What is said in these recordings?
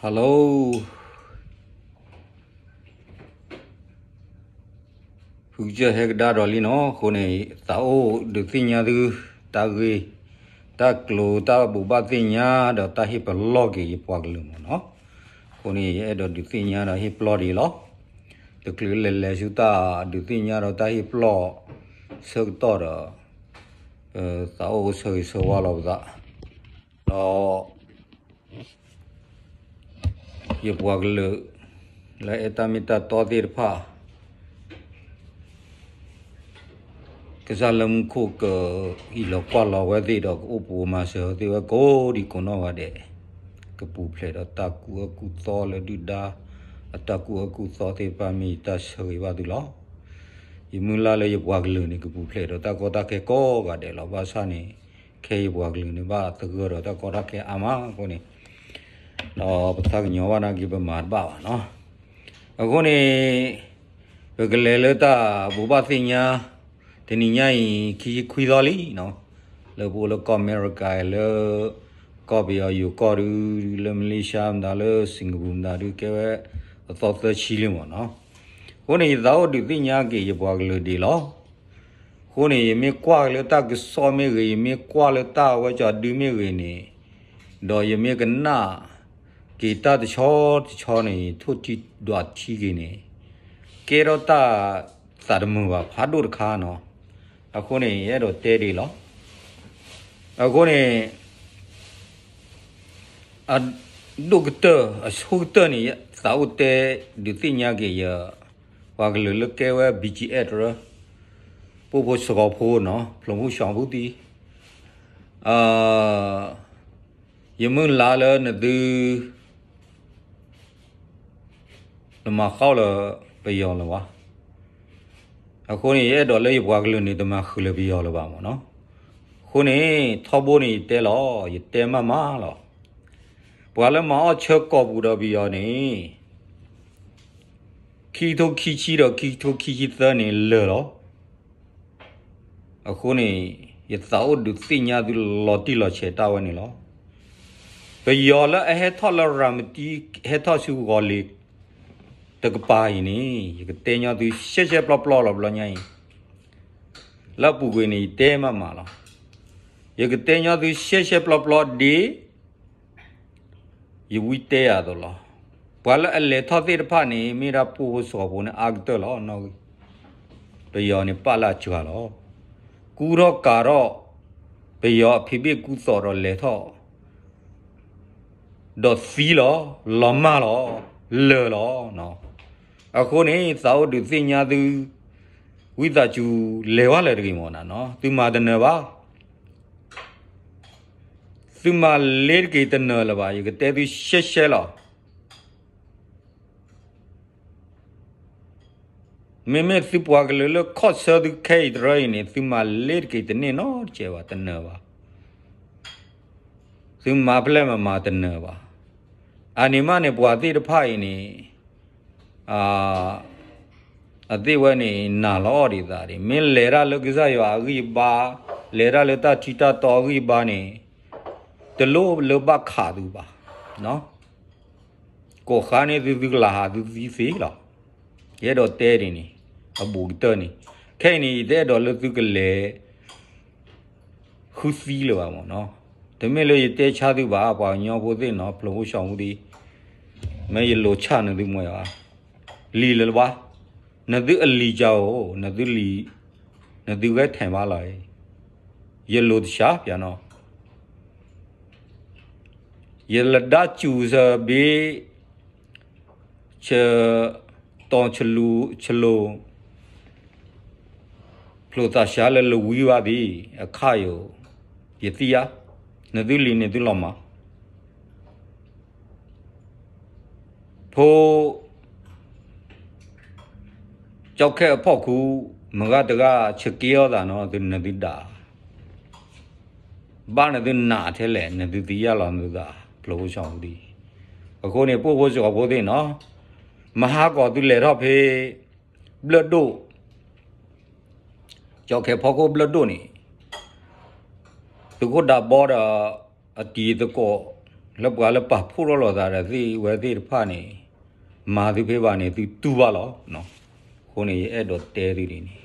Hello, ဖုကစၢၢ်ဟဲကဒါဒီးလံနီၤ, အဃိန့ၣ် သးအိၣ်ဒုးသ့ၣ်ညါသု တၢ်ဂ့ၢ် တၢ်ကျိၤ တၢ်ဘိးဘၣ်သ့ၣ်ညါ ဒီးတၢ်ဟ့ၣ်ပလီၢ်က့ၤယပှၤကလုာ်မ့ၢ်နီၤ. အဃိန့ၣ် ယအဲၣ်ဒိးဒုးသ့ၣ်ညါဒီးဟ့ၣ်ပလီၢ်ဒံးလီၤ. တချုးလဲၤလဲၤဆူတၢ်ဒုးသ့ၣ်ညါဒီးတၢ်ဟ့ၣ်ပလီၢ်ဆၢကတီၢ်ဒီး သးအိၣ်အိၣ်ဆၢဂ့ၤဆၢဝါလီၤပသး ဒီး ယပှၤကလုာ် လၢအဲၣ်တၢ်မ့ၢ်တၢ်တီသ့ၣ်တဖၣ် ကစၢ်လၢမူခိၣ်ကအံးလီၤကွၢ်လီၤဝဲသ့ၣ်ဒီး ကအိၣ်ပိာ်မၤစၢၤဝဲသ့ၣ်ဝဲကိးဒံကိးနီၢ်ဂၤဒဲး, ကပူၤဖျဲးဒီးတၢ်ကူၣ်အၢကူၣ်သီလၢဒုၣ်ဒါ အတၢ်ကူၣ်အၢကူၣ်သီသ့ၣ်တဖၣ်မ့ၢ်ယတၢ်ဆၢဂ့ၤဘၣ်သုလီၤ. ယမုၢ်လၢ်လၢယပှၤကလုာ်န့ၣ် ကပူၤဖျဲးဒီးတၢ်ကီတၢ်ခဲကိးဂၤဒဲးလီၤ. ဘၣ်ဆၣ်န့ၣ် ခဲအံၤယပှၤကလုာ်န့ၣ် ဘၣ်သဂၢၢ်ဒီးတၢ်ကီတၢ်ခဲအါမးအဃိန့ၣ် ဒီးပသးကညီၤဘၣ်နာ်က့ ပမၤတဘၣ်ဘၣ်နီၤ. အဃိန့ၣ် ပကလဲၤလၢတၢ်ဘိးဘၣ်သ့ၣ်ညါ တနံၤညါအံၤ ခံဆံခွံသီလံနီၤ, လၢပအိၣ်လၢကီၢ်အမဲရကၤ လၢကီၢ်ပယီၤယိၤကီၢ်ဒု လၢမလ့ၡါမတၤ လၢစ့ၣ်ကပူၤမတၤဒု ကဲဝဲအသီသၢဆံလံမ့ၢ်နီၤ. အဃိန့ၣ် ယသးအိၣ်ဒုးသ့ၣ်ညါက့ၤယပှၤကလုာ်ဒံးလီၤ. အဃိန့ၣ် ယမ့ၢ်ကွၢ်လၢတၢ်ကစီၣ်မ့ၢ်ဂ့ၤ, ယမ့ၢ်ကွၢ်လၢတၢ်ဝဲကၠီၤဒုမ့ၢ်ဂ့ၤန့ၣ်, ဒီးယမ့ၢ်ကနၣ်က့ၤတၢ်တဆီတဆီန့ၣ် ထိၣ်ထံဒွးထံက့ၤန့ၣ် ကဲထီၣ်တၢ်သးတမုာ်ဘၣ်ဖးဒိၣ်တခါနီၤ. အဃိန့ၣ် ယအဲၣ်ဒိးတဲဒံးလီၤ. အဃိန့ၣ် အဒိၣ်ကတၢၢ် အဆိကတၢၢ်န့ၣ် သးအိၣ်တဲဒုးသ့ၣ်ညါက့ၤယ ပှၤကလုာ်လၢကဲဝဲ ဘံၣ်ကၠံအဲၣ်တရၢ ပိၢ်ဖိစှီၤဖိနီၤ, ဖျိးဖိဆှီဖိသံ, ယမုၢ်လၢ်လၢနသု နမၤဃီလၢပယီၤလၢၤဘၣ်. အဃိန့ၣ် ယအဲၣ်ဒိးလၢယပှၤကလုာ်န့ၣ် တမၤဃုာ်လၢပယီၤလၢၤဘၣ်မ့ၢ်နီၤ. အဃိန့ၣ် ထီဘိန့ၣ်ယတဲလီၤ, ယတဲမးမးလီၤ. ပှၤလၢမၤအီၣ်ဆၢကိာ်ပူၤဒီးပယီၤန့ၣ် ခံကထိခံဆံဒီးခံကထိခံဆံသၢန့ၣ်လၢာ်လီၤ. အဃိန့ၣ် ယသးအိၣ်ဒုးသ့ၣ်ညါသုလီၤတံၢ်လီၤဆဲးတၢ်ဝဲန့ၣ်လီၤ. ပယီၤလၢအဟဲထီၣ်လၢရၤမတံ ဟဲထီၣ်ဆူဂီၤလ့ၤတကပၤအံၤန့ၣ် ယကတဲညီသုရှဲရှဲပျီပျီလီၤ ဘျီညါအံၤ လၢအပူၤကွံာ်န့ၣ် ယတဲမးမးလီၤ. ယကတဲညီသုရှဲရှဲပျီပျီဒ် ယဝံတဲယၤအသိးလီၤ. ပှၤလၢအလဲၤထီၣ်သ့ၣ်တဖၣ်န့ၣ် မ့ၢ်ဒၣ်ပိၢ်ဖိစှီၤဖိန့ၣ် အါကတၢၢ်လီၤ. နီၣ်ဂံၢ် ပယီၤန့ၣ်ပာ်လၢအစှၤလီၤ. ကူထီၣ်ကၤထီၣ် ပယီၤအဖံးဘ့ၣ်ကူသိးဒီးလဲၤထီၣ် ဒီးသံလီၤ, လီၤမၢ်လီၤ, လၢာ်လီၤ. အဃိန့ၣ် သးအိၣ်ဒုးသ့ၣ်ညါသု ဝံသးစူၤလဲၤဝဲလၢၤတဂ့ၤမ့ၢ်နီၤ, သုမၤတနၢၤဘၣ်. သုမၤလ့တက့ၤတနၢၤလၢၤဘၣ်, ယကတဲသုရှဲရှဲလီၤ. မ့မ့ၢ်သုပှၤကလုာ်လၢခီၣ်ဆၢသုခဲအံၤတရၢအံၤန့ၣ် သုမၤလ့တက့ၤတန့ၢ်နီတစဲးဘၣ်, တနၢၤဘၣ်. သုမၤဖျဲၣ်မမၤတနၢၤဘၣ်. အန့ၣ်မးန့ၣ် ပှၤသ့ၣ်တဖၣ်အံၤန့ၣ် အသ့ၣ်ဝဲန့ၣ် နာ်လီၤအီၣ်ဒံးသးဒံး, မ့ၢ်လဲၤတၢ်လၢကစၢ်ယွၤအဂံၢ်အဘါ, လဲၤတၢ်လၢတၢ်ထံတၢ်တီအဂံၢ်အဘါန့ၣ် တလိၣ်လၢဘၣ်ခးသုဘၣ်. ကိးဃါန့ၢ်သု သုကလၤဟးသုသံသ့လီၤ. ယအဲၣ်ဒိးတဲဒ်န့ၣ် အဘူးကတၢၢ်န့ၣ်, ခဲအံၤန့ၣ် ယတအဲၣ်ဒိးလၢသုကလဲၤ ဃုသံလၢၤဘၣ်မ့ၢ်နီၤ. တမ့ၢ်လၢယတဲဆါသုဘၣ် ပှၤကညီဖိသ့ၣ်နီၤ, ဖျိးဖိဆှီဖိသ့ၣ်, မ့ၢ်ယလိၤဆၣ်နသုမ့ၢ်ဧါ, လံာ်လၢၤဘၣ်, နသုအလံာ်ကၢအိၣ်, နသုလံာ်, နသုဂဲၤထဲးဘၣ်လီၤ. ယလိၤတဆှးပျးနီၤ, ယလဒါစူၤစၢၤဘ့ၣ် ဆ, တီၤဆလူ, ဆလူ, ဖျိးသးဆှးလၢလဝံဘၣ်သံ, အခါယိာ်, ယသံဧါ, နသုလံာ်န့ၣ်သုလီၤမၢ်. ဖိ ကၠီခဲအဖီၣ်ခူ, မုၢ်ဂၤတဂၤဆၢက့ၤအီၣ်သးနီၤ, သုနသုဒၣ် ဘၣ်နသုနာ်ထဲလဲၣ်, နသုသံယၢ်လီၤနသုသး, ဖျိးဖိဆှီဖိသ့ၣ်. အဃိန့ၣ် ပိၢ်ဖိစှီၤဖိသ့ၣ်နီၤ, မဟါကီၤသုလဲၤထီၣ်ဖဲ ဘျၢၣ်ဒိၣ်, ကၠီခဲဖီခိၣ်ဘျၢၣ်ဒိၣ်န့ၣ်, သုးခိၣ်ဒးဘီဒီး အတံၤသကိး လၢပှၤလၢပာ်ဖှိၣ်ထီၣ်လိာ်သးဒီးသ့ၣ်ဝဲသ့ၣ်တဖၣ်န့ၣ်, မၤသုဖဲဘၣ်န့ၣ် သုတူၢ်ဘၣ်လီၤ. အဃိန့ၣ် ယအဲၣ်ဒိးတဲသုဒ်န့ၣ်,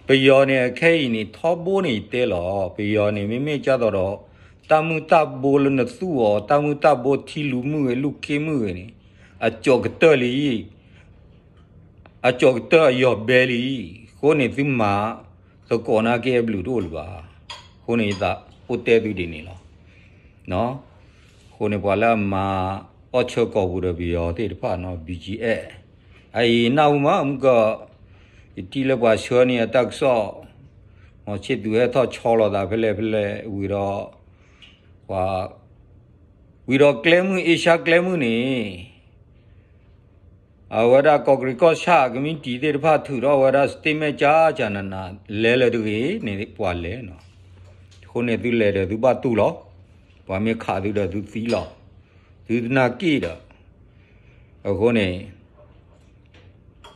ပယီၤန့ၣ် အခဲအံၤန့ၣ် ထီဘိန့ၣ်ယတဲလီၤ, ပယီၤန့ၣ် မ့မ့ၢ်ကၢ်သိးဒီး တၢ်မုၢ်တၢ်ဘိလၢနသူၣ်အီၤ, တၢ်မုၢ်တၢ်ဘိထံလူၤမုၢ်ဂ့ၤ လူၤခ့မုၢ်ဂ့ၤန့ၣ်, အကၠီၤကတၢၢ်လံ အကၠီၤကတၢၢ်အယီၤဘဲလံ. အဃိန့ၣ်သုမၤသကိးနာ်က့အဘျုးတအိၣ်လၢၤဘၣ်. အဃိန့ၣ်ယသးအိၣ်တဲသုဒ်န့ၣ်လီၤ. အဃိန့ၣ်ပှၤလၢအမၤအီၣ်ဆၢကိာ်ပူၤဒီးပယီၤသ့ၣ်တဖၣ်နီၤ ဘံၣ်ကၠံအဲၣ်, အအံၤနၢ်ဟူမး မုၢ်ကီၢ်, ယထံၣ်လၢပှၤဆှၢန့ၢ်အတၢ်ကစီၣ်, မီၤဆ့ၣ်သူးဟဲထီၣ်ဆီလီၤသးဖဲလဲၣ်ဖဲလဲၣ် ဝံၤဒီး, ပှၤ, ဝံၤဒီးကျဲမုၢ် အ့ရှါကျဲမုၢ်န့ၣ် အဝဲဒၣ်ကီၢ်ကရံးကီၢ်ဆၣ် ကမံးတံာ်သ့ၣ်တဖၣ်ထုးထီၣ်ဝဲဒၣ် statement ကၠၢကၠၢနးနး လဲၤလၢတဂ့ၤန့ၣ် ပှၤလဲၤနီၤ. အဃိန့ၣ်သုလဲၤဒီးသုဘၣ်တူၢ်လီၤ. ပှၤမ့ၢ်ခးသုဒီးသုသံလီၤ. သုတနာ်က့ၣ်ဒီး, အဃိန့ၣ်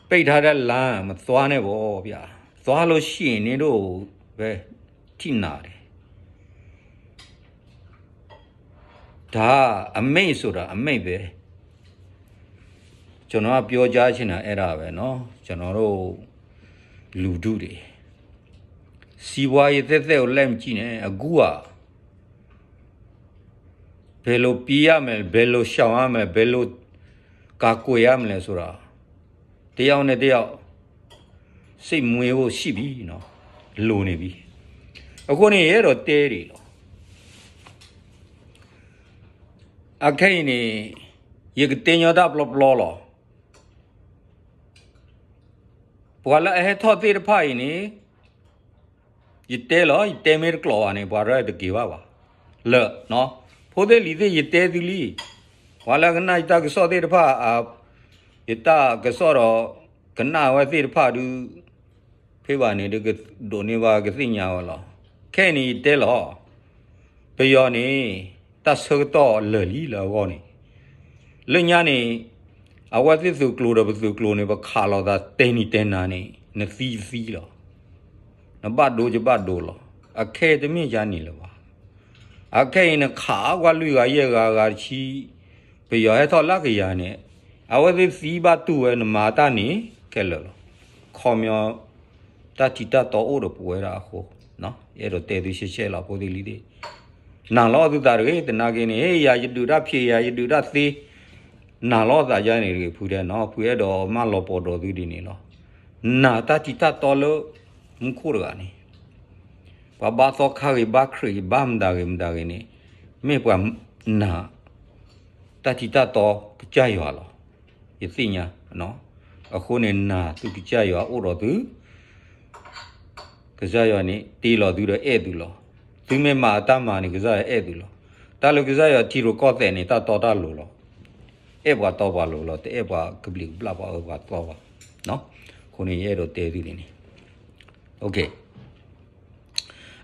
ပိတ်ထားတဲ့လမ်း မသွားနဲ့ပေါ့ဗျာ, သွားလို့ရှိရင်တို့ပဲထိနာတယ်. ဒါအမိန့်ဆိုတာအမိန့်ပဲ. ကျွန်တော်ကပြောကြားချင်တာအဲ့ဒါပဲနော်, ကျွန်တော်တို့လူထုတွေ, စီးပွားရေးသက်သက်ကိုလှည့်မကြည့်နဲ့, အခုက ဘယ်လိုပြေးရမလဲ, ဘယ်လိုရှောင်ရမလဲ, ဘယ်လိုကာကွယ်ရမလဲဆိုတာ, တစ်ယောက်နဲ့တစ်ယောက် စိတ်မွေးဖို့ရှိပြီနော်, လိုနေပြီ. အဃိန့ၣ် ယအဲၣ်ဒိးတဲဒ်အံၤလီၤ. အခဲအံၤန့ၣ် ယကတဲညီတၢ်ပျီပျီလီၤ. ပှၤလၢအဟဲထီၣ်သ့ၣ်တဖၣ်အံၤန့ၣ် ယတဲလီၤ, ယတဲမ့ၢ်တကျိၤဘၣ်န့ၣ် ပှၤရဲၣ်တက့ၤဘၣ်ဘၣ်. လၢ, ဖိသ့ၣ်လံၤသ့ၣ် ယတဲသုလံ. ပှၤလၢကနၣ်ယတၢ်ကစီၣ်သ့ၣ်တဖၣ်, ယတၢ်ကစီၣ်ဒီး ကနၣ်ဝဲသ့ၣ်တဖၣ်ဒုး, ဖဲဘၣ်န့ၣ် ဒုးကဒိးန့ၢ်ဘၣ်ကသ့ၣ်ညါဝဲလီၤ. ခဲအံၤန့ၣ် ယတဲလီၤ. ပယီၤန့ၣ် တၢ်ဆၢကတီၢ်လၢာ်လံလၢအဂီၢ်န့ၣ်, လၢညါန့ၣ် အဝဲသ့ၣ်သုးကျိၤဒီးပသုးကျိၤန့ၣ် ပခးလိာ်သးတဲနံၤတဲနၤန့ၣ် နသံသံလီၤ. နဘၣ်ဒိကဘၣ်ဒိလီၤ. အခဲအံၤတမ့ၢ်ယါန့ၣ်လၢၤဘၣ်. အခဲအံၤနခးကွၢ်လွံၢ်ဂၤယဲၢ်ဂၤဂၤတဆံ, ပယီၤဟဲထီၣ်လၢကယၤန့ၣ်, အဝဲသ့ၣ်သံဘၣ်တူၢ်ဝဲ နမၤတၢ်န့ၣ်ခဲလၢာ်လီၤ. ခီပညီ တၢ်ထံးတၢ်တီအိၣ်ဒီးပဝဲဒၣ်အဃိ, ယအဲၣ်ဒိးတဲသုရှဲရှဲလီၤ ဖိသ့ၣ်လံၤသ့ၣ်. နာ်လီၤသုသးတဂ့ၤ, သနာ်က့န့ၣ် ဟ့ၣ်ယၤယဒုးတၢ်ဖျ့ယၤ ယဒုးတၢ်သ့, နာ်လီၤသးယါန့ၣ်တဂ့ၤ ဖုတဲနီၤ, ဖုအဲၣ်ဒိးမၢလီၤပှီၢ်ဒီးသုဒ်န့ၣ်လီၤ. နာ်တၢ်ထံးတၢ်တီလၢမူခိၣ်တဂၤန့ၣ်, ပှၤဘါသီခါဂ့ၤ ဘါခရံာ်ဂ့ၤ ဘါမတၤဂ့ၤမတၤဂ့ၤန့ၣ်, မ့ၢ်ပှၤနာ် တၢ်ထံးတၢ်တီကစၢ်ယွၤလီၤ. ယသ့ၣ်ညါ, အဃိန့ၣ် နာ်သုကစၢ်ယွၤအိၣ်ဒီးသု, ကစၢ်ယွၤန့ၣ် တ့လီၤသုဒီးအဲၣ်သုလီၤ. သုမ့ၢ်မၤအတၢ်မၤန့ၣ် ကစၢ်ယွၤအဲၣ်သုလီၤ. တၢ်လၢကစၢ်ယွၤထံရူၢ်ကီၢ်သဲးန့ၣ် တၢ်တီတၢ်လိၤလီၤ. အဲၣ်ပှၤတီပှၤလိၤလီၤ, တအဲၣ်ပှၤကဘျံးကဘျၣ်ပှၤအၢပှၤသီဘၣ်. အဃိန့ၣ် ယအဲၣ်ဒိးတဲသုန့ၣ်န့ၣ်, အခဲ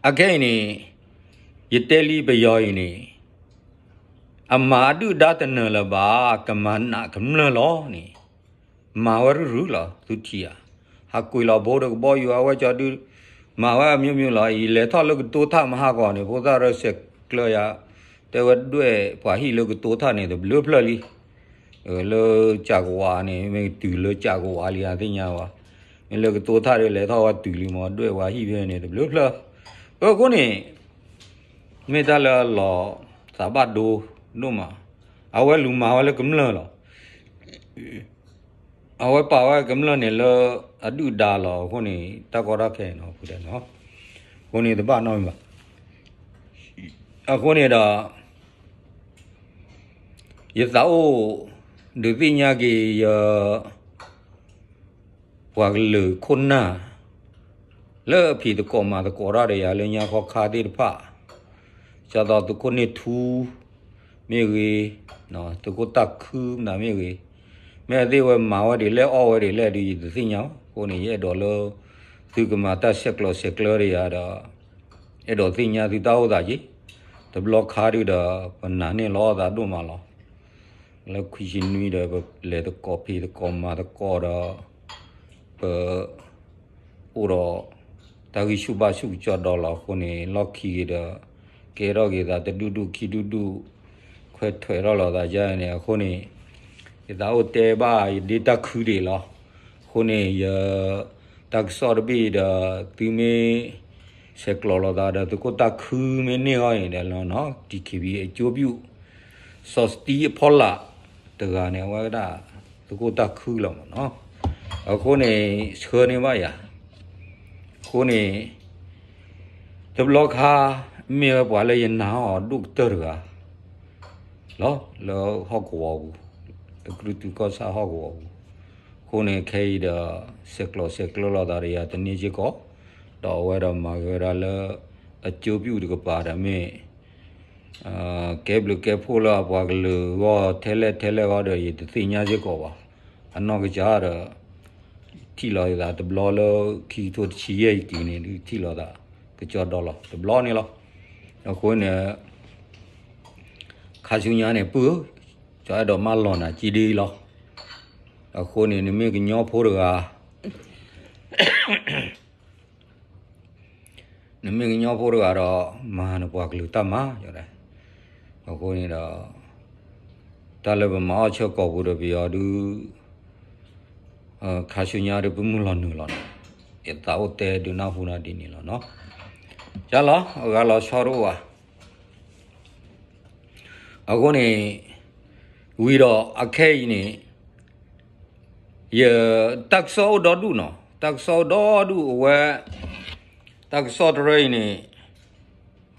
အံၤန့ၣ် ယတဲလံပယီၤအံၤန့ၣ်, အမၤအဒုၣ်ဒါတနၢၤလၢၤဘၣ်, ကမၤနးကမျၢၢ်လီၤန့ၣ်, မၤဝဲရုၢ်ရုၢ်လီၤ သုထံၣ်ဧါ. ဟးကွံာ်လီၤဘိဒီးကဘီယူၤ အဝဲကၠီဒု, မၤဝဲအမျိုးမျိုးလီၤ. အံၤလဲၤထီၣ်လၢကတိၤထၣ်မဟါကီးန့ၣ် ဖိသၣ်ရၢဆဲးကျၢယၤ, တဲဝဲဒွဲၣ်ပှၤဟံၣ်လၢကတိၤထၣ်န့ၣ် တဘျုးဖျၢၣ်လံ. လၢကၠးကဝးန့ၣ် မ့ၢ်တုၤလၢကၠးကဝးလံ အသ့ၣ်ညါဘၣ်. မ့ၢ်လၢကတိၤထၣ်ဒီး လဲၤထီၣ်ဝဲတုၤလံမ့ၢ် ဒွဲၣ်ပှၤဟံၣ်ဖဲန့ၣ် တဘျုးဖျၢၣ်. အဃိန့ၣ် မ့ၢ်တၢ်လၢအလီၤသးဘၣ်ဒိဒိၣ်မး, အဝဲလူၤမၤဝဲလၢကမျၢၢ်လီၤ. အဝဲပာ်ဝဲကမျၢၢ်န့ၣ်လၢအဒုၣ်ဒါလီၤ. အဃိန့ၣ် တၢ်ကီတၢ်ခဲနီၤ ဖုတဲနီၤ. အဃိန့ၣ်တဘၣ်နီတမံၤဘၣ်. အဃိန့ၣ်ဒီး ယသးအိၣ်ဒုးသ့ၣ်ညါက့ၤယ ပှၤကလုာ်ခိၣ်နၢ် လၢအဖံးသကိးမၤသကိးတၢ်ဒီးယၤလၢညါခီခါသ့ၣ်တဖၣ်, ဒ်သိးသုးခိၣ်န့ၢ်ထူမ့ၢ်ဂ့ၤ, သုးခိၣ်တၢ်ခုမနုၤမ့ၢ်ဂ့ၤ, မ့ၢ်အသ့ၣ်ဝဲမၤဝဲဒ်လဲၣ်အီၣ်ဝဲဒ်လဲၣ်ဒီး ယတသ့ၣ်ညါဘၣ်. အဃိန့ၣ် ယအဲၣ်ဒိးလၢ သုကမၤတၢ်ဆဲးကျိးဆဲးကျၢတယၤဒီး အဲၣ်ဒိးသ့ၣ်ညါသုတၢ်အိၣ်သးက့ၤ, တဘျီခါဒုဒီး ပနာ်န့ၢ်လီၤသးဒိၣ်မးလီၤ. လၢခွံဆံနွံဒီး ပလဲၤသကိးဖံးသကိးမၤသကိးဒီး ပ အိၣ်ဒီးတၢ်ဂံၢ်ဆူၣ်ဘါဆူၣ်ကစီဒီလီၤ. အဃိန့ၣ် လီၢ်ခံက့ၤဒီး ကဲထီၣ်က့ၤသးတဒူၣ်ဒူၣ်ခံဒူၣ်ဒူၣ်, ဖဲထွဲးထီၣ်လိာ်သးယါန့ၣ် အဃိန့ၣ် ယသးအိၣ်တဲဘၣ်ယဒ့တၢ်ခုဒံးလီၤ. အဃိန့ၣ် ယတၢ်ကစီၣ်တဘ့ၣ်ဒီး သုမ့ၢ်ဆဲးကျိးလိာ်သးဒီး သုးခိၣ်တၢ်ခုမ့ၢ်န့ၢ်အီၤန့ၣ်ဒီးလီၤနီၤ DKBA အကျိုးပြု စီၤစတံအဖီလာ်တဂၤန့ၣ် အဝဲဒၣ် သုးခိၣ်တၢ်ခုလီၤမ့ၢ်နီၤ. အဃိန့ၣ် ဆှၢန့ၢ်ဘၣ်ယၤ အဃိန့ၣ် တဘျီခါ မ့ၢ်ဝဲပှၤလၢယနာ်အီၤဒိၣ်ကတၢၢ်တဂၤ လီၤ လၢဟီၣ်ကဝီၤပူၤ အကရူၢ်တုၤကီၢ်ဆၣ်ဟီၣ်ကဝီၤပူၤ. အဃိန့ၣ် ခဲအံၤဒီး ဆဲးကျိးဆဲးကျၢလိာ်သးဒီးယၤတန့ၢ်စ့ၢ်ကီး ဒီးအဝဲဒီးမၤက့ၤဝဲဒၣ်လၢ အကျိုးပြုတကပၤဒီးမ့ၢ် ကဲဘျုးကဲဖှိၣ်လၢအပှၤကလုာ်အဂီၢ်ထဲလဲၣ်ထဲလဲၣ်အဂီၢ်ဒီး ယတသ့ၣ်ညါစ့ၢ်ကီးဘၣ်. အနီၢ်ကစၢ်ဒီး ထံၣ်လီၤသးတဘျီလၢခံကထိတဆံယဲၢ်အံၤက့ၤန့ၣ် ဒုးထံၣ်လိာ်သး ကစီဒီလီၤ တဘျီန့ၣ်လီၤ. အဃိန့ၣ် ခါဆူညါန့ၣ် ပုၢ်ဧၢ, ကၠီအဲၣ်ဒိးမၢလီၤနၤက့ဒ်အံၤလီၤ. အဃိန့ၣ် နမ့ၢ်ကညီဖိတဂၤ နမ့ၢ်ကညီဖိတဂၤဒီး မၤနပှၤကလုာ်တၢ်မၤ, အဃိန့ၣ်ဒီး တၢ်လၢပမၤအီၣ်ဆၢကိာ်ပူၤဒီးပယီၤဒုး ခါဆူညါဒီးပမုၢ်လီၤနုာ်လီၤနီၤ, ယသးအိၣ်တဲဒုးနၢ်ဟူနၤဒ်န့ၣ်လီၤနီၤ. ယလီၤ အဂၤလီၤဆီတအိၣ်ဘၣ်. အဃိန့ၣ် ဝံၤဒီးအခဲအံၤန့ၣ် ယတၢ်ကစီၣ်အိၣ်ဒီဒူၣ်နီၤ, တၢ်ကစီၣ်အိၣ်ဒီဒူၣ်အဝဲ, တၢ်ကစီၣ်တရၢအံၤန့ၣ်, အ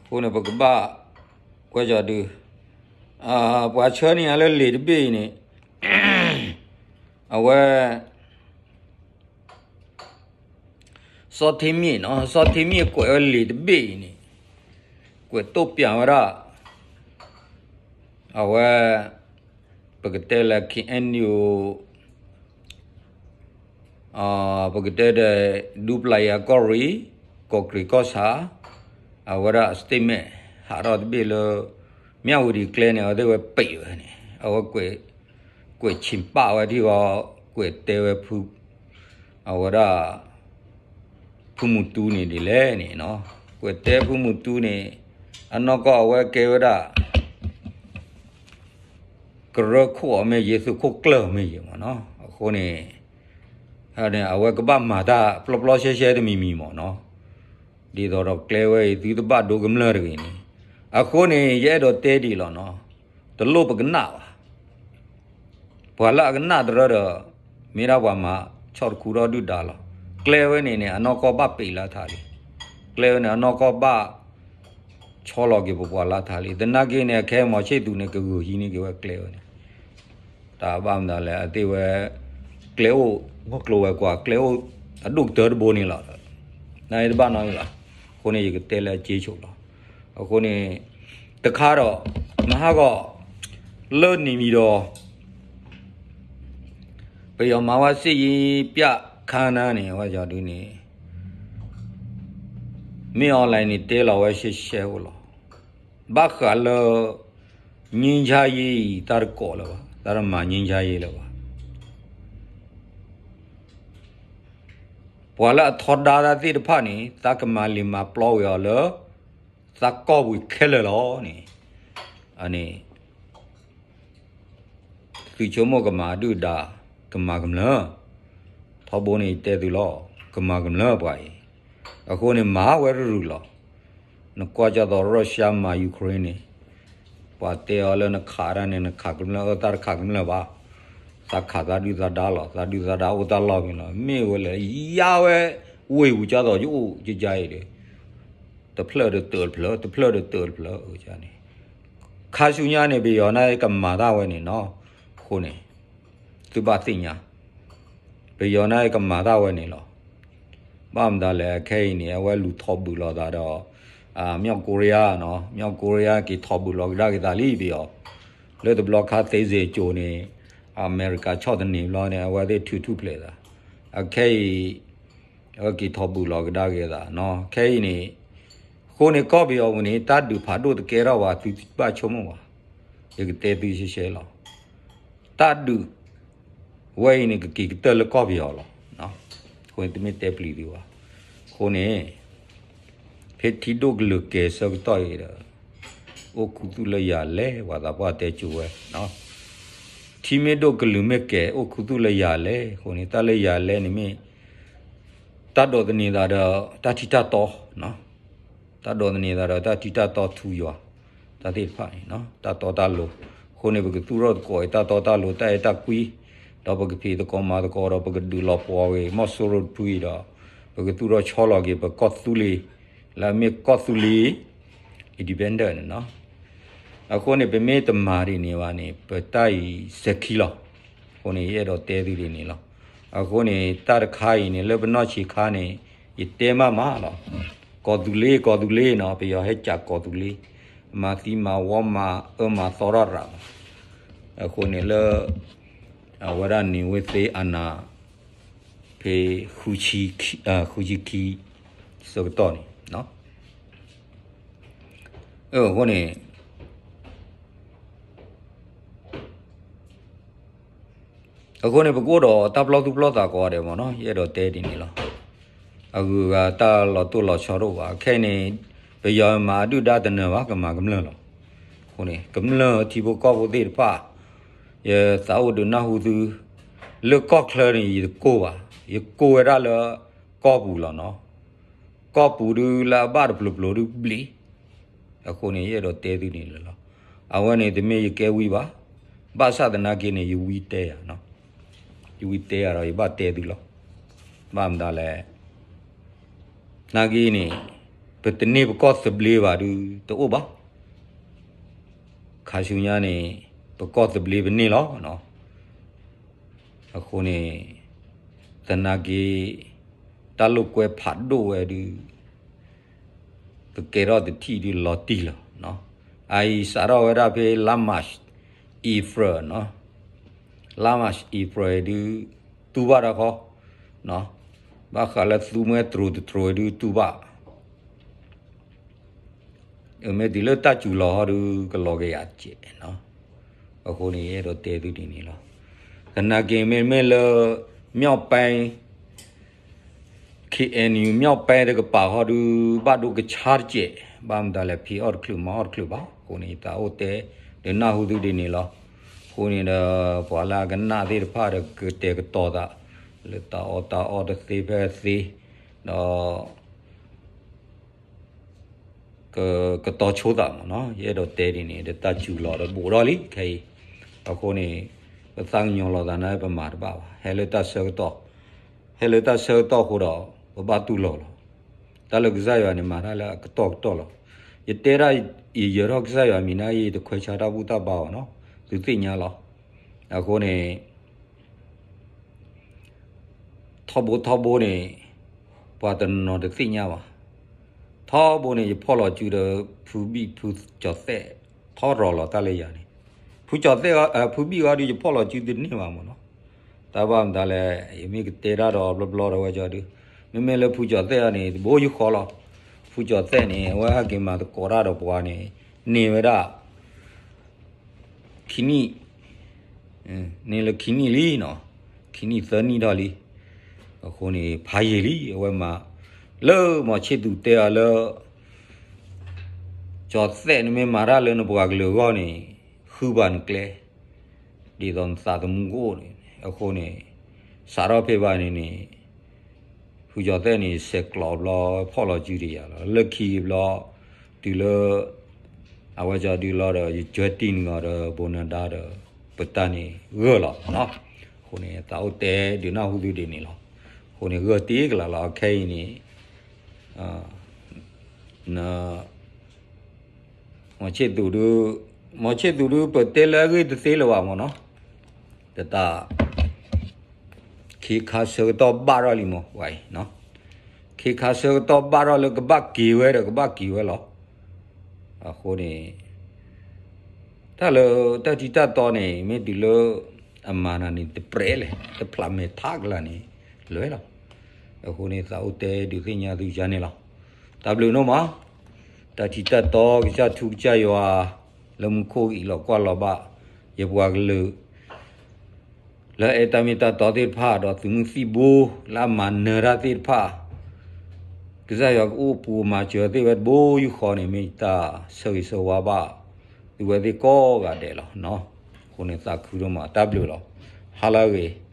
ဃိန့ၣ် ပကဘၣ်ကွဲးကီၤဒုး, ပှၤဆှၢန့ၢ်ယၤလၢလံာ်တဘ့ၣ်အံၤန့ၣ်, အဝဲ စီၤထ့မ့ၣ်နီၤ, စီၤထ့မ့ၣ်ကွဲးဝဲလံာ်တဘ့ၣ်အံၤန့ၣ်, ကွဲးတိၣ်ပၠးဝဲဒၣ်, အဝဲ, ပကတဲလၢ KNU ပကတဲဒီး ဒူပျၤယၤကီၢ်ရ့ၣ်, ကီၢ်ကရ့ၣ်ကီၢ်ဆၣ်, အဝဲဒၣ် statement ဟးထီၣ်တဘ့ၣ်လၢ မၠၣ်ဝတံၤကျဲန့ၣ် အဝဲသ့ၣ်ဝဲပံးဝဲန့ၣ် အဝဲကွဲး, ကွဲးဆ့ၣ်ပာ်ဝဲဒ်အံၤ, ကွဲးတဲဝဲဖု, အဝဲဒၣ် ဖုမူတူန့ၣ်ဒ်လဲၣ်န့ၣ်, ကွဲးတဲဖုမူတူန့ၣ်, အနီၢ်ကီၢ်အဝဲကဲဝဲဒၣ် ကရၢခိၣ်အီၤမ့ၢ်ယ့ၤ သုးခိၣ်ကျၢၢ်အီၤမ့ၢ်ယ့ၤမ့ၢ်နီၤ, အဃိန့ၣ်, အဝဲကဘၣ်မၤတၢ်ပျီပျီရှဲရှဲတမံၤမံၤမ့ၢ်နီၤ, ဒ်သိးဒီးကျဲဝဲအံၤ သုတဘၣ်ဒိကမျၢၢ်တဂ့ၤန့ၣ်, အဃိန့ၣ် ယအဲၣ်ဒိးတဲဒ်အံၤလီၤနီၤ, တလိၣ်ပကနၣ်ဘၣ် ပှၤလၢအကနၣ်တရၢဒီး, မ့ၢ်ဒၣ်ပှၤမၤဆီၣ်တခူထီၣ်ဒုၣ်ဒါလီၤ. ကျဲဝဲန့ၣ်န့ၣ် အနီၢ်ကီၢ်ဘၣ်ပံးလၢထးလံ, ကျဲဝဲန့ၣ် အနီၢ်ကီၢ်ဘၣ်ဆီလီၤက့ၤပပှၤလၢထးလံ. သနာ်က့န့ၣ် အခဲအံၤမီၤဆ့ၣ်သူးန့ၣ် ကဂုာ်ဟံးန့ၢ်က့ၤဝဲကျဲဝဲန့ၣ်, တၢ်ဘၣ်မနုၤလဲၣ် အသ့ၣ်ဝဲ ကျဲအိၣ်, မုၢ်ကျိၤဝဲၤကွာ် ကျဲအိၣ်အဒိၣ်ကတၢၢ်တဘိန့ၣ်လီၤ. နတဘၣ်နီတမံၤဘၣ်. အဃိန့ၣ် ယကတဲလၢအစ့ဆိးလီၤ. အဃိန့ၣ် တခါဒီး မဟါဂီၤ လၢန့ၣ်မံၤဒီး ပယီၤမၤဝဲစစ်ရေးပြခန်းနားန့ၣ် အဝဲဒုန့ၣ် မ့ၢ် online န့ၣ် တဲလီၤဝဲရှဲရှဲအိၣ်လီၤ. ဘၣ်ဃးလၢ ငြိမ်းချမ်းရေး တၢ်တကိးလၢၤဘၣ်, တၢ်တမၤ ငြိမ်းချမ်းရေး လၢၤဘၣ်. ပှၤလၢအထီဒါတၢ်သ့ၣ်တဖၣ်န့ၣ် သးကမၤလံာ်မၤပျီဝံၤအီၤလၢ သးကီၢ်ပူၤခဲလၢာ်လီၤန့ၣ်, အန့ၣ် သုဆိကမိၣ်ကမၤဒုၣ်ဒါ, ကမၤကမျၢၢ်, ထီဘိန့ၣ်တဲသုလီၤ, ကမၤကမျၢၢ်ပှၤအံၤ, အဃိန့ၣ်မၤဝဲတရုၢ်လီၤ. နကွၢ်ကၢ်သိး Russia မၤ Ukraine န့ၣ်, ပှၤတဲအီၤလၢနခးတၢ်န့ၣ် နခးကမျၢၢ်အၢ သးတခးကမျၢၢ်ဘၣ်, သးခးသးဒုၣ်သးဒါလီၤ, သးဒုၣ်သးဒါအိၣ်တၢ်လီၢ်မ့ၢ်လီၤ, မ့ၢ်ဝဲလဲၣ်, ယါဝဲ, ဝ့ၢ်ပူၤကၢ်သိးယအိၣ်ကကါအံၤဒီး တဖျၢၣ်ဒီးတၢၢ်တဖျၢၣ်, တဖျၢၣ်ဒီးတၢၢ်တဖျၢၣ်န့ၣ်, ခါဆူညါန့ၣ် ပယီၤန့ၣ်ကမၤတၢ်ဝဲန့ၣ်နီၤ, အဃိန့ၣ် သုဘၣ်သ့ၣ်ညါ, ပယီၤန့ၣ်ကမၤတၢ်ဝဲန့ၣ်လီၤ. ဘၣ်မတၤလဲၣ် အခဲအံၤန့ၣ် အဝဲလူၤထီၣ်ဘုးလိာ်သးဒီး မြောက်ကိုရီးယားနီၤ, မြောက်ကိုရီးယား က့ၤထီၣ်ဘုးလီၤကဒါက့ၤသးလံပယီၤ, လၢတဘျီခါသ့စ့ၣ်ကၠိၤန့ၣ် အမဲရကၤဆီၣ်သနံးဘျီန့ၣ် အဝဲသ့ၣ်ထုးထူၣ်ဖျဲးသး, အခဲအံၤ အဝဲက့ၤထီၣ်ဘုးလီၤကဒါက့ၤသးနီၤ, ခဲအံၤန့ၣ် အဃိန့ၣ် ကီၢ်ပယီၤပူၤန့ၣ် တၢ်ဒုးဖးဒိၣ်တကဲထီၣ်ဘၣ် သုဘၣ်ဆိကမိၣ်ဘၣ်, ယကတဲသုရှဲရှဲလီၤ. တၢ်ဒုး ဝဲအံၤန့ၣ် ကက့ၤကတၢၢ်လၢကီၢ်ပယီၤလီၤ. အဃိန့ၣ် တမ့ၢ်တဲပျံၤသုဘၣ်. အဃိန့ၣ် ဖဲထံဒိၣ်ကလုာ်ကဲၤဆၢကတီၢ်အံၤဒီး အိၣ်ခူသူၣ်လၢယၤလဲၣ် ပှၤသးပှၢ်တဲကၠိဝဲ, ထံမ့ၢ်ဒိၣ်ကလုာ်မ့ၢ်ကဲၤ အိၣ်ခူသူၣ်လၢယၤလဲၣ်. အဃိန့ၣ် တၢ်လၢယၤလဲၣ်န့ၣ်မ့ၢ် တၢ်ဒိးသန့ၤသးဒီးတၢ်ထံတၢ်တီ, တၢ်ဒိးသန့ၤသးဒီးတၢ်ထံတၢ်တီထူယွၤ, တၢ်သ့ၣ်တဖၣ်န့ၣ် တၢ်တီတၢ်လိၤ. အဃိန့ၣ် ပကသူၣ်ထီၣ်သကိးအံၤ တၢ်တီတၢ်လိၤ တၢ်အဲၣ်တၢ်ကွံ, ဒီးပကဖံးသကိးမၤသကိးဒီး ပကဒုးလီၤပှီၢ်ဝဲ မီၢ်စိရိၤတဖုအံၤဒီး ပကသူၣ်ထီၣ်ဆီလီၤက့ၤ ပကီၢ်သူလ့ၤ လၢအမ့ၢ်ကီၢ်သူလ့ၤ independent န့ၣ်လီၤ. အဃိန့ၣ် ပမ့ၢ်တမၤဒ်န့ၣ်ဘၣ်န့ၣ် ပတၢ်အံၤစဲၤခံလီၤ. အဃိန့ၣ် ယအဲၣ်ဒိးတဲသုဒ်န့ၣ်လီၤ. အဃိန့ၣ် တၢ်တခါအံၤန့ၣ် လၢပနီၢ်ဆံးခါန့ၣ် ယတဲမးမးလီၤ. ကီၢ်သူလ့ၤ ကီၢ်သူလ့ၤနီၤ ပယီၤဟဲကးကီၢ်သူလ့ၤ, မၤသံမၤဝီမၤအၢမၤသီထီၣ်ရၤလီၤ. အဃိန့ၣ်လၢ အဝဲဒၣ်န့ၣ်ဝ့သ့အနၤ ဖဲ ဃုဆံခံ ဆၢကတီၢ်န့ၣ် အဃိန့ၣ် အဃိန့ၣ် ပကအိၣ်ဒီးတၢ်ပျီသူၣ်ပျီသးကိးဂၤဒဲးမ့ၢ်နီၤ ယအဲၣ်ဒိးတဲဒ်န့ၣ်လီၤ. အဂုၤအဂၤတၢ်လီၤတိၢ်လီၤဆီတအိၣ်ဘၣ်. ခဲအံၤန့ၣ် ပယီၤမၤအဒုၣ်ဒါတနၢၤဘၣ် ကမၤကမျၢၢ်လီၤ. အဃိန့ၣ် ကမျၢၢ်ထံဖိကီၢ်ဖိသ့ၣ်တဖၣ် ယသးအိၣ်ဒုးနၢ်ဟူသု လၢကီၢ်ချၢန့ၣ် ယတကိးဘၣ်. ယကိးဝဲဒၣ်လၢကီၢ်ပူၤလီၤနီၤ. ကီၢ်ပူၤဒုးလၢအဘၣ်တပျိၤပျိၤဒုးဘျ့ အဃိန့ၣ် ယအဲၣ်ဒိးတဲသုန့ၣ်လီၤ. အဝဲန့ၣ်တမ့ၢ်ယကဲဝံဘၣ်. ဘၣ်ဆၣ်သနာ်က့န့ၣ် ယဝံတဲယၤ, ယဝံတဲယၤဒီး ယဘၣ်တဲသုလီၤ. ဘၣ်မတၤလဲၣ်, နာ်က့န့ၣ် ပတန့ၢ်ပကီၢ်သဘျ့ဘၣ်ဒုး တအိၣ်ဘၣ်. ခါဆူညါန့ၣ် ပကီၢ်သဘျ့ပန့ၢ်လီၤ. အဃိန့ၣ် သနာ်က့ တၢ်လိာ်ကွဲဖးဒိၣ်ဝဲဒုး ပကဲထီၣ်တထံၣ်ဒုးလီၤတံၢ်လီၤ. အအံၤစးထီၣ်ဝဲဒၣ်ဖဲလါ March April နီၤ, လါ March April ဒုး တူၢ်ဘၣ်တၢ်ခီ, ဘၣ်ဃးလၢသူမှဲတြိၤတတြိၤဒုးတူၢ်ဘၣ် မ့ၢ်တုၤလၢတၢ်စူၤလီၤဟီဒုး ကလီၤကယၤစဲးနီၤ. အဃိန့ၣ် ယအဲၣ်ဒိးတဲသုဒ်န့ၣ်လီၤ. သနာ်က့မ့မ့ၢ်လၢ မြောက်ပိုင်း ခ့ၣ်အဲၣ်ယူၣ် မြောက်ပိုင်း တကပၤဟီဒုး ဘၣ်ဒိကဆါတစဲး, ဘၣ်မတၤလဲၣ် ဖံးအီၣ်တချုးမၤအီၣ်တချုးဘၣ်. အဃိန့ၣ် ယသးအိၣ်တဲ ဒုးနၢ်ဟူသုဒ်န့ၣ်လီၤ. အဃိန့ၣ်ဒီး ပှၤလၢအကနၣ်သ့ၣ်တဖၣ်ဒီး ကတဲာ်ကတီၤသး လၢတၢ်အီၣ်တၢ်အီတသ့ဖဲသ့ ဒီး ကတီၤဆိသးမ့ၢ်နီၤ, ယအဲၣ်ဒိးတဲဒ်န့ၣ် ဒီးတၢ်စူၤလီၤဒီးဘူးထီၣ်လံခဲအံၤ, အဃိန့ၣ် ပသးကညီၤလီၤသးန့ၣ် ပမၤတဘၣ်ဘၣ်, ဟဲလၢတၢ်ဆၢကတီၢ်, ဟဲလၢတၢ်ဆၢကတီၢ်အဃိဒီး ပဘၣ်တူၢ်လိာ်လီၤ. တၢ်လၢကစၢ်ယွၤန့ၣ် မၤတၢ်လၢအကတီၢ်ကတီၢ်လီၤ. ယတဲဒၣ် ယယၢၤထီၣ်ကစၢ်ယွၤမံၤနာ်က့ ယတခွဲးဆါတၢ်ဘူၣ်တၢ်ဘါဘၣ်နီၤ, သုသ့ၣ်ညါလီၤ. အဃိန့ၣ် ထီဘိထီဘိန့ၣ် ပှၤတနီၤတသ့ၣ်ညါဘၣ်. ထီဘိန့ၣ် ယဖီၣ်လီၤစုဒီး ဖုဘံၣ်ဖုကၠီၤသဲး ထီရီၤလီၤတၢ်လၢယၤန့ၣ်, ဖုကၠီၤသဲး ဖုဘံၣ်ဂီၢ်ဒုး ယဖီၣ်လီၤစုတန့ၢ်ဘၣ်မ့ၢ်နီၤ. တၢ်ဘၣ်မတၤလဲၣ်, ယမ့ၢ်ကတဲတၢ်ဒီးဘျီဘျီဒီးဝဲကၠီဒုး, မ့မ့ၢ်လၢဖုကၠီၤသဲးအံၤန့ၣ် တဘိယူၢ်ဃီလီၤ. ဖုကၠီၤသဲးန့ၣ် အဝဲဟဲက့ၤမၤသကိးတၢ်ဒီးပှၤန့ၣ် န့ၢ်ဝဲဒၣ် ခံနံၣ်, န့ၢ်လၢခံနံၣ်လံနီၤ, ခံနံၣ်သၢနံၣ်ထီၣ်လံ. အဃိန့ၣ် ဖးယံာ်လံ အဝဲမၤ, လၢမီၤဆ့ၣ်သူးတဲအီၤလၢ ကၠီၤသဲးန့ၣ်မ့ၢ်မၤတၢ်လၢနပှၤကလုာ်အဂီၢ်န့ၣ် ဃုဘၣ်နကျဲ, ဒ်သိးနသးသမူကအိၣ်န့ၣ်, အဃိန့ၣ် စးထီၣ်ဖဲဘၣ်န့ၣ်န့ၣ် ဖုကၠီၤသဲးန့ၣ် ဆဲးကျိးဘျီ ဖီၣ်လီၤစုတယၤလီၤ. လၢခံဘျီ တုၤလၢ အဝဲကၠီဒုးလီၤဒီး ယကွဲးတံၢ်န့ၢ်အီၤဒီး ဘိးနၢၤဒါဒီး ပတၢ်န့ၣ်ဂၢၢ်လီၤနီၤ. အဃိန့ၣ် သးအိၣ်တဲဒုးနၢ်ဟူသုဒ်န့ၣ်လီၤ. အဃိန့ၣ် ဂၢၢ်တ့ၢ်ကလာ်လီၤ. အခဲအံၤန့ၣ် မီၤဆ့ၣ်သူးဒုး, မီၤဆ့ၣ်သူးဒုး ပတဲလၢအဂ့ၢ်တသ့လၢၤဘၣ်မ့ၢ်နီၤ. တၢ် ခ့ခါဆၢကတီၢ်ဘၣ်ထီၣ်လံမ့ၢ်ဝဲအံၤ, ခ့ခါဆၢကတီၢ်ဘၣ်ထီၣ်လၢကဘၣ်က့ၤဝဲဒီးကဘၣ်က့ၤဝဲလီၤ. အဃိန့ၣ် တၢ်လၢတၢ်ထံတၢ်တီန့ၣ် မ့ၢ်တုၤလၢအမၤနၤန့ၣ် တပြဲးလဲၣ် တဖျးမဲာ်ထးကလာ်န့ၣ် လွဲလီၤ. အဃိန့ၣ် သးအိၣ်တဲဒုးသ့ၣ်ညါသုယၤန့ၣ်လီၤ. တၢ်ဘျုးနီၢ်မး, တၢ်ထံတၢ်တီကစၢ်ထူကစၢ်ယွၤ လၢမူခိၣ်ဂံၢ်လီၤကွၢ်လီၤဘၣ် ယပှၤကလုာ် လၢအဲၣ်တၢ်မ့ၢ်တၢ်တီသ့ၣ်တဖၣ် ဒီးသုးမုၢ်သံၣ်ဘိ လၢအမၤနၢၤတၢ်သ့ၣ်တဖၣ် ကစၢ်ယွၤကအိၣ်ပူၤမၤစၢၤသ့ၣ်ဝဲတဘိယူၢ်ဃီန့ၣ် မ့ၢ်တၢ်ဆၢဂ့ၤဆၢဝါဘၣ် သုဝဲသ့ၣ်ကိးဂၤဒဲးလီၤ. အဃိန့ၣ်သးခုဒိၣ်မး တၢ်ဘျုးလီၤ. ဟါလၢအဂ့ၤ.